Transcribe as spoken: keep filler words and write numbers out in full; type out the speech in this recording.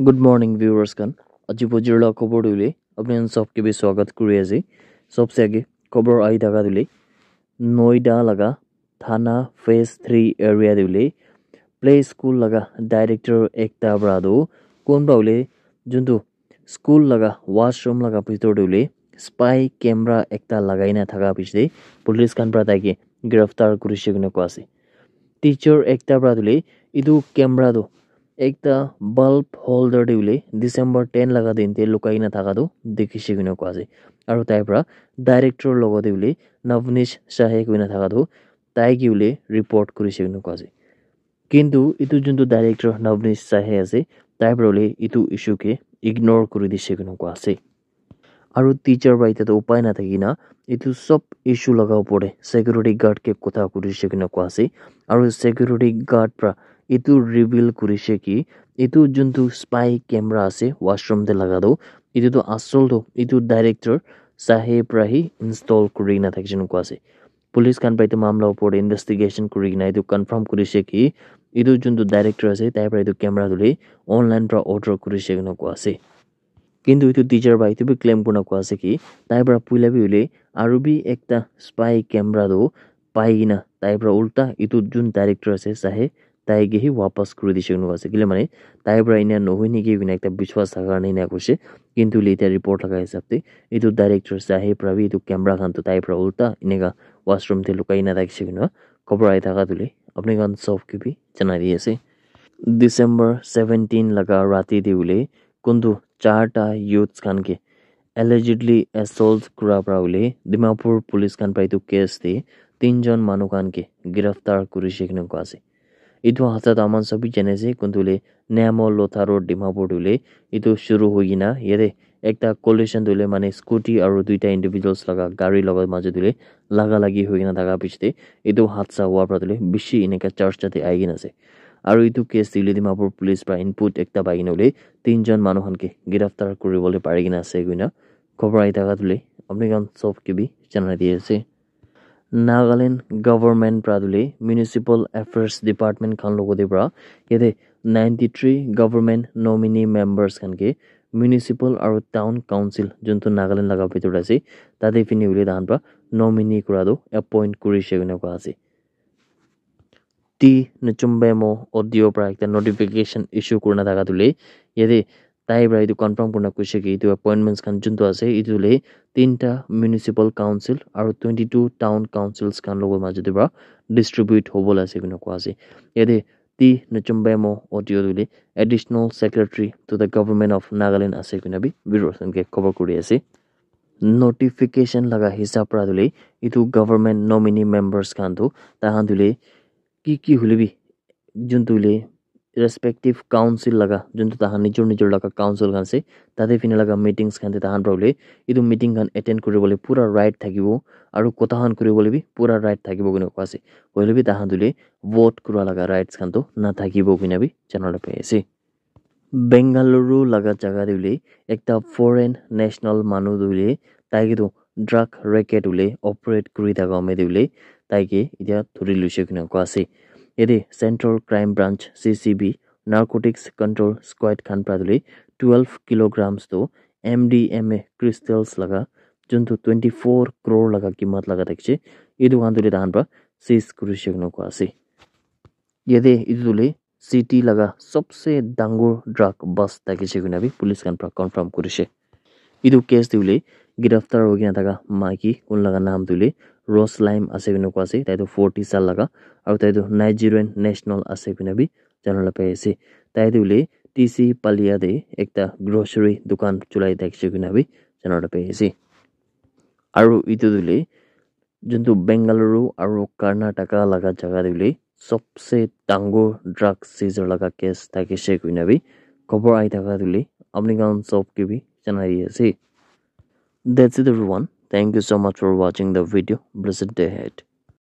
Good morning, viewers khan. Aji bojor la khobor tu hoile apni khan sob ke bi swagat kuri ase. Sobse age khobor ahi thaka tu hoile Noida laga Thana Phase three area te hoile play school laga director ekta para tu kunba hoile juntu school laga washroom laga bhitor te hoile spy camera ekta lagai na thaka piche te police khan para tai ke giraftar kurishe koina koa ase. Teacher ekta para tu hoile etu camera tu ekta bulb holder te hoile December ten laga din te lukai na thaka tu dikhishe koina koa ase. Aru tai para director logo te hoile Navneesh Sahe koina thaka tu tai ke hoile report kurishe koina koa ase. Kintu etu juntu director Navneesh Sahe ase, tai para hoile etu issue ke ignore kuri dishe koina koa ase. Aru teacher para etia tu upai na thaki na etu sob issue laga upor te security guard ke kotha kurishe koina koa ase. Aru security guard para etu reveal kurishe ki etu juntu spy camera ase washroom te laga tu, etu tu asol tu etu director Sahe para hi install kuri na thakishe koina koa ase. Police khan para etu mamla upor te investigation kuri kena etu confirm kurishe ki etu juntu director ase tai para etu camera tu hoile online para order kurishe koina koa ase. Kintu etu teacher para etu bi claim kurina koa ase ki tai para puila bi hoile aru bi ekta spy camera tu pai kena tai para ulta etu jun director ase Sahe tai ke hi wapas kuri dishe koina koa ase. Kile mane tai para ena nohoi niki koina ekta biswas thaka karne ena koishe. Kintu hoile etia report laga hisab te etu director Sahe para bi etu camera khan tu tai para ulta eneka washroom te lukai na thakishe koina khobor ahi thaka tu hoile apni khan sob ke bi janai di ase. December seventeen laga rati te hoile kuntu charta youths khan ke allegedly assault kura para hoile Dimapur police khan para etu case te tinjon manu khan ke giraftar kurishe koina koa ase. Etu hotsa tu aman sob bi jane ase, kuntu hoile Nyamo Lotha Road Dimapur tu hoile etu shuru hoi kena yate ekta collision tu hoile mane scooty aru duita individuals laga gari laga majo tu hoile laga lagi hoi kena thaka piche te etu hotsa hua para tu hoile bishi eneka church tate ahi kena ase. Aru etu case tu hoile Dimapur police para input ekta pai kena hoile tinjon manu khan ke giraftar kuri bole pari kena ase koina khobor ahi thaka tu hoile apni khan sob ke bi janai di ase. Nagaland government para tu hoile municipal affairs department khan logo te para yate ninety three government nominee members khan ke municipal aru town council juntu Nagaland laga bhitor te ase tate phine hoile tahan para nominee kura tu appoint kurishe koina koa ase. T Nachumbemo audio para ekta notification issue kurina thaka tu hoile yate tai para etu confirm kurina koishe ki etu appointments khan juntu ase etu hoile tinta municipal council aru twenty two town councils khan logo majo te para distribute hobo la ase koina koa ase. Yate T Nachumbemo audio tu hoile additional secretary to the government of Nagaland ase koina bi viewers khan ke khobor kuri ase. Notification laga hisab para tu hoile etu government nominee members khan tu tahan tu hoile ki ki hoile bi juntu hoile respective council laga juntu tahan nijor nijor laga council khan ase tate phine laga meetings khan te tahan para hoile etu meeting khan attend kuri bole pura right thakibo aru kotha khan kuri bole bi pura right thakibo koina koa ase. Hoile bi tahan tu hoile vote kura laga rights khan tu na thakibo koina bi janai la pai ase. Bengaluru laga jaga te hoile ekta foreign national manu tu hoile tai ke tu drug racket hoile operate kuri thaka home te hoile tai ke etia thuri loishe koina koa ase. Yate Central Crime Branch C C B Narcotics Control Squad khan para tu hoile twelve kilograms tu M D M A crystals laga juntu twenty four crore laga kimat laga thakishe etu khan tu hoile tahan para seize kurishe koina koa ase. Yate etu tu hoile city laga sobse dangor drug bust thakishe koina bi police khan para confirm kurishe. Etu case te hoile giraftar hoi kena thaka maiki kun laga naam tu hoile Rose Lime ase koina koa ase, tai tu forty saal laga aru tai tu Nigerian national ase koina bi jana laga pai ase. Tai tu hoile T C Palia te ekta grocery dukan cholai thakishe koina bi jana laga pai ase. Aru etu tu hoile juntu Bengaluru aru Karnataka laga jaga te hoile sobse dangor drug seizure laga case thakishe koina bi khobor ahi thaka tu hoile apni khan sob ke bi janai di ase. That's it everyone. Thank you so much for watching the video. Blessed day ahead.